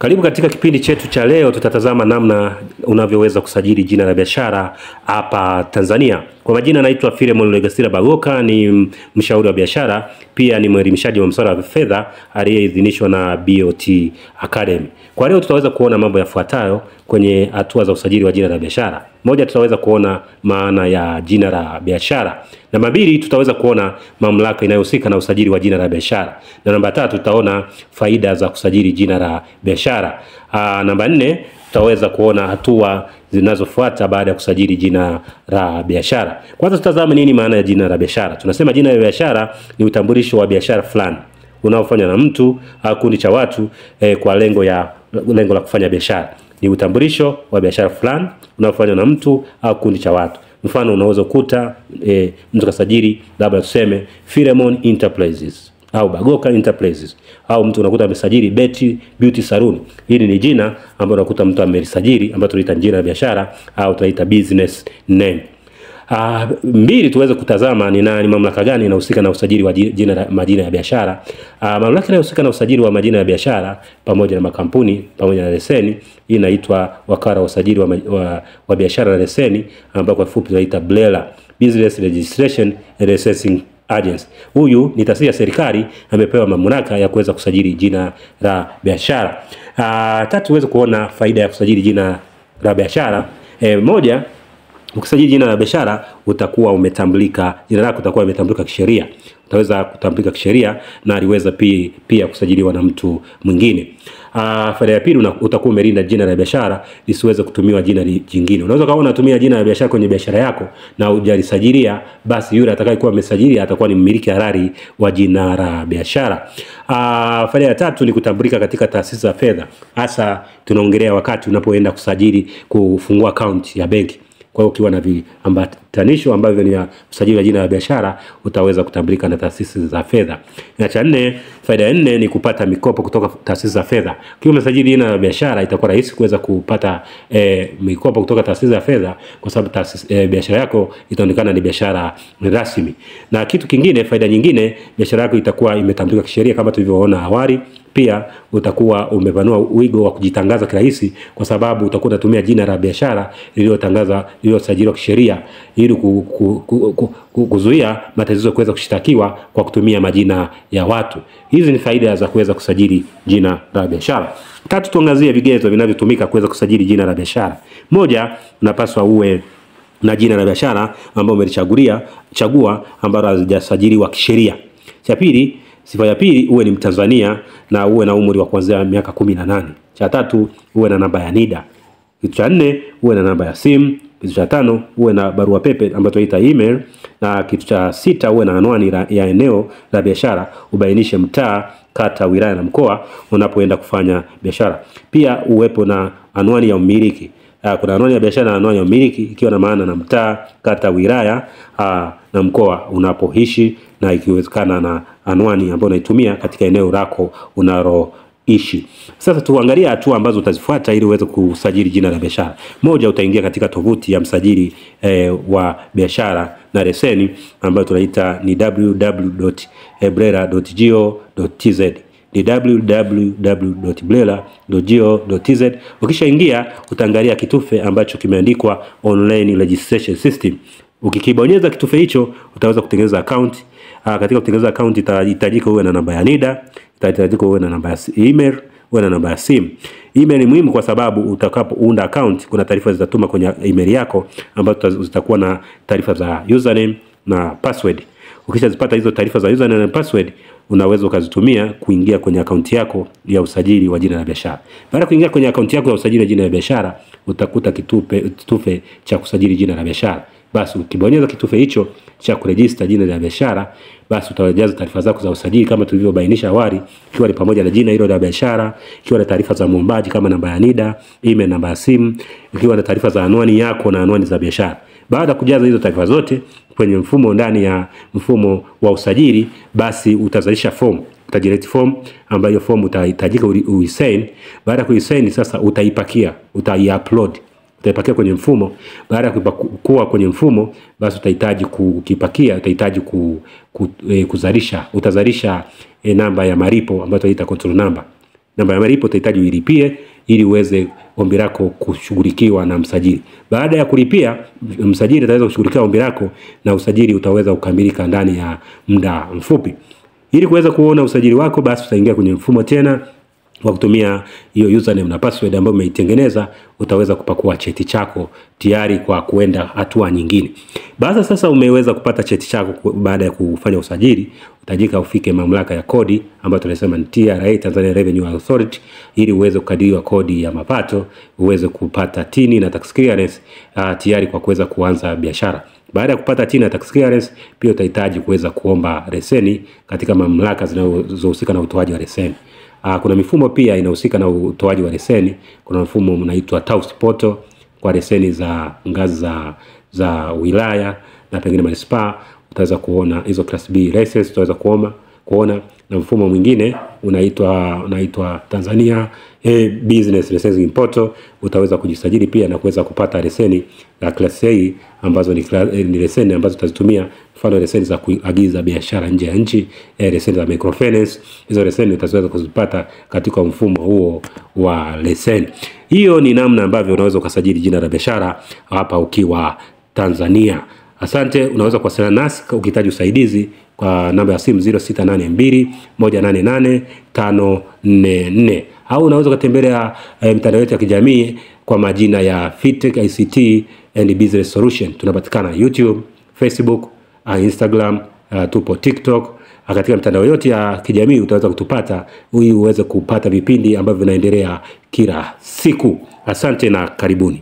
Karibu katika kipindi chetu cha leo, tutatazama namna unavyoweza kusajili jina la biashara hapa Tanzania. Kwa majina naitwa Philemon Legasira Bagoka, ni mshauri wa biashara, pia ni mwelimishaji wa masuala ya fedha aliyeidhinishwa na BOT Academy. Kwa leo tutaweza kuona mambo yafuatayo kwenye hatua za usajili wa jina la biashara. Moja, tutaweza kuona maana ya jina la biashara. Namba mbili, tutaweza kuona mamlaka inayohusika na usajili wa jina la biashara. Na namba tatu, tutaona faida za kusajili jina la biashara. Namba nne, tutaweza kuona hatua zinazofuata baada ya kusajili jina la biashara. Kwanza tutazame nini maana ya jina la biashara. Tunasema jina la biashara ni utambulisho wa biashara fulani unaofanywa na mtu au kundi cha watu kwa lengo la kufanya biashara. Ni utambulisho wa biashara fulani unaofanywa na mtu au kundi cha watu. Mfano, unaweza kukuta mtu kasajili labda tuseme Philemon Enterprises au Bagoka Enterprises, au mtu unakuta amesajili Betty Beauty Salon. Hili ni jina ambalo unakuta mtu amelisajili, ambalo tunaita jina la biashara au tunaita business name. Mbili, tuweze kutazama ni nani, mamlaka gani inahusika na usajili wa jina majina ya biashara. Mamlaka inayohusika na usajili wa majina ya biashara pamoja na makampuni pamoja na leseni inaitwa Wakala wa Usajili wa Biashara na Leseni, ambao kwa fupi tunaita BRELA, Business Registration and Licensing Agency. Huyu ni taasisi ya serikali, amepewa mamlaka ya kuweza kusajili jina la biashara. Tatu, tuweze kuona faida ya kusajili jina la biashara. Moja, ukisajili jina la biashara utakuwa umetambulika, jina lako utakuwa umetambulika kisheria. Utaweza kutambulika kisheria na aliweza pia kusajiliwa na mtu mwingine. Faida ya pili, utakuwa umelinda jina la biashara lisiweze kutumiwa jina jingine. Unaweza kaona unatumia jina la biashara kwenye biashara yako na hujalisajilia, basi yule atakayekuwa amesajilia atakuwa ni mmiliki halali wa jina la biashara. Faida ya tatu ni kutambulika katika taasisi za fedha. Hasa tunaongelea wakati unapoenda kusajili, kufungua account ya benki. Kwa hiyo ukiwa na viambatanisho ambavyo ni usajili wa jina la biashara utaweza kutambulika na taasisi za fedha. Na cha nne, faida ya nne ni kupata mikopo kutoka taasisi za fedha. Ukiwa umesajili jina la biashara itakuwa rahisi kuweza kupata mikopo kutoka taasisi za fedha, kwa sababu taasisi biashara yako itaonekana ni biashara rasmi. Na kitu kingine, faida nyingine, biashara yako itakuwa imetambulika kisheria kama tulivyoona awali. Pia utakuwa umepanua wigo wa kujitangaza kirahisi, kwa sababu utakuwa unatumia jina la biashara lililotangaza, lililosajiliwa kisheria, ili kuzuia matatizo kuweza kushtakiwa kwa kutumia majina ya watu. Hizi ni faida za kuweza kusajili jina la biashara. Tatu, tuangazie vigezo vinavyotumika kuweza kusajili jina la biashara. Moja, unapaswa uwe na jina la biashara ambalo umelichagulia, chagua ambalo halijasajiliwa kisheria. Cha pili, sifa ya pili, uwe ni Mtanzania na uwe na umri wa kuanzia miaka 18. Cha tatu, uwe na namba ya NIDA. Kitu cha nne, uwe na namba ya simu. Kitu cha tano, uwe na barua pepe ambayo tunaita email. Na kitu cha sita, uwe na anwani ya eneo la biashara, ubainishe mtaa, kata, wilaya na mkoa unapoenda kufanya biashara. Pia uwepo na anwani ya umiliki. Kuna anwani ya biashara na anwani ya umiliki, ikiwa na maana na mtaa, kata, wilaya na mkoa unapoishi, na ikiwezekana na anwani ambayo unaitumia katika eneo lako unaloishi. Sasa tuangalie hatua ambazo utazifuata ili uweze kusajili jina la biashara. Moja, utaingia katika tovuti ya msajili wa biashara na leseni ambayo tunaita ni www.brela.go.tz. Ni www.brela.go.tz. Ukishaingia utaangalia kitufe ambacho kimeandikwa Online Registration System. Ukikibonyeza kitufe hicho utaweza kutengeneza account. Katika kutengeneza account itahitajika uwe na namba ya NIDA, itahitajika uwe na namba ya email, uwe na namba ya simu. Email ni muhimu kwa sababu utakapounda account kuna taarifa zitatuma kwenye email yako ambazo zitakuwa na taarifa za username na password. Ukishazipata hizo taarifa za username na password, unaweza ukazitumia kuingia kwenye akaunti yako ya usajili wa jina la biashara. Baada kuingia kwenye akaunti yako ya usajili wa jina la biashara, utakuta kitufe cha kusajili jina la biashara. Basi ukibonyeza kitufe hicho cha kurejista jina la biashara, basi utajaza taarifa zako za usajili kama tulivyobainisha awali, ikiwa ni pamoja na jina hilo la biashara, ikiwa na taarifa za muombaji kama namba ya NIDA, email, namba ya simu, ikiwa na taarifa za anwani yako na anwani za biashara. Baada kujaza hizo taarifa zote kwenye mfumo, ndani ya mfumo wa usajili, basi utazalisha form, utagenerate form ambayo form utahitajika uisign. Baada ya kuisign sasa utaipakia, utaiupload, utaipakia kwenye mfumo. Baada ya kuwa kwenye mfumo, basi utahitaji kukipakia, utahitaji kuzalisha, utazalisha namba ya malipo ambayo tunaita control number. Namba ya malipo utahitaji uilipie ili uweze ombi lako kushughulikiwa na msajili. Baada ya kulipia, msajili ataweza kushughulikia ombi lako na usajili utaweza kukamilika ndani ya muda mfupi. Ili kuweza kuona usajili wako, basi utaingia kwenye mfumo tena kwa kutumia hiyo username na password ambayo umeitengeneza, utaweza kupakua cheti chako tayari kwa kuenda hatua nyingine. Basi sasa umeweza kupata cheti chako baada ya kufanya usajili, utajika ufike mamlaka ya kodi ambayo tunasema ni TRA, Tanzania Revenue Authority, ili uweze kukadiriwa kodi ya mapato, uweze kupata tini na tax clearance tayari kwa kuweza kuanza biashara. Baada ya kupata TIN na tax clearance, pia utahitaji kuweza kuomba leseni katika mamlaka zinazohusika na utoaji wa leseni. Kuna mifumo pia inahusika na utoaji wa leseni. Kuna mfumo unaitwa TAUS Portal kwa leseni za ngazi za wilaya na pengine manispaa. Utaweza kuona hizo class B license, utaweza kuona na mfumo mwingine unaitwa Tanzania Business Licensing Portal. Utaweza kujisajili pia na kuweza kupata leseni za class A ambazo ni leseni ambazo utazitumia, mfano leseni za kuagiza biashara nje ya nchi, leseni za microfinance. Hizo leseni utaweza kuzipata katika mfumo huo wa leseni. Hiyo ni namna ambavyo unaweza ukasajili jina la biashara hapa ukiwa Tanzania. Asante. Unaweza kuwasiliana nasi ukihitaji usaidizi kwa namba ya simu 0682 188 544, au unaweza kutembelea mtandao wetu ya kijamii kwa majina ya Fitech ICT and Business Solution. Tunapatikana YouTube, Facebook, Instagram, tupo TikTok. Katika mtandao yote ya kijamii utaweza kutupata ili uweze kupata vipindi ambavyo vinaendelea kila siku. Asante na karibuni.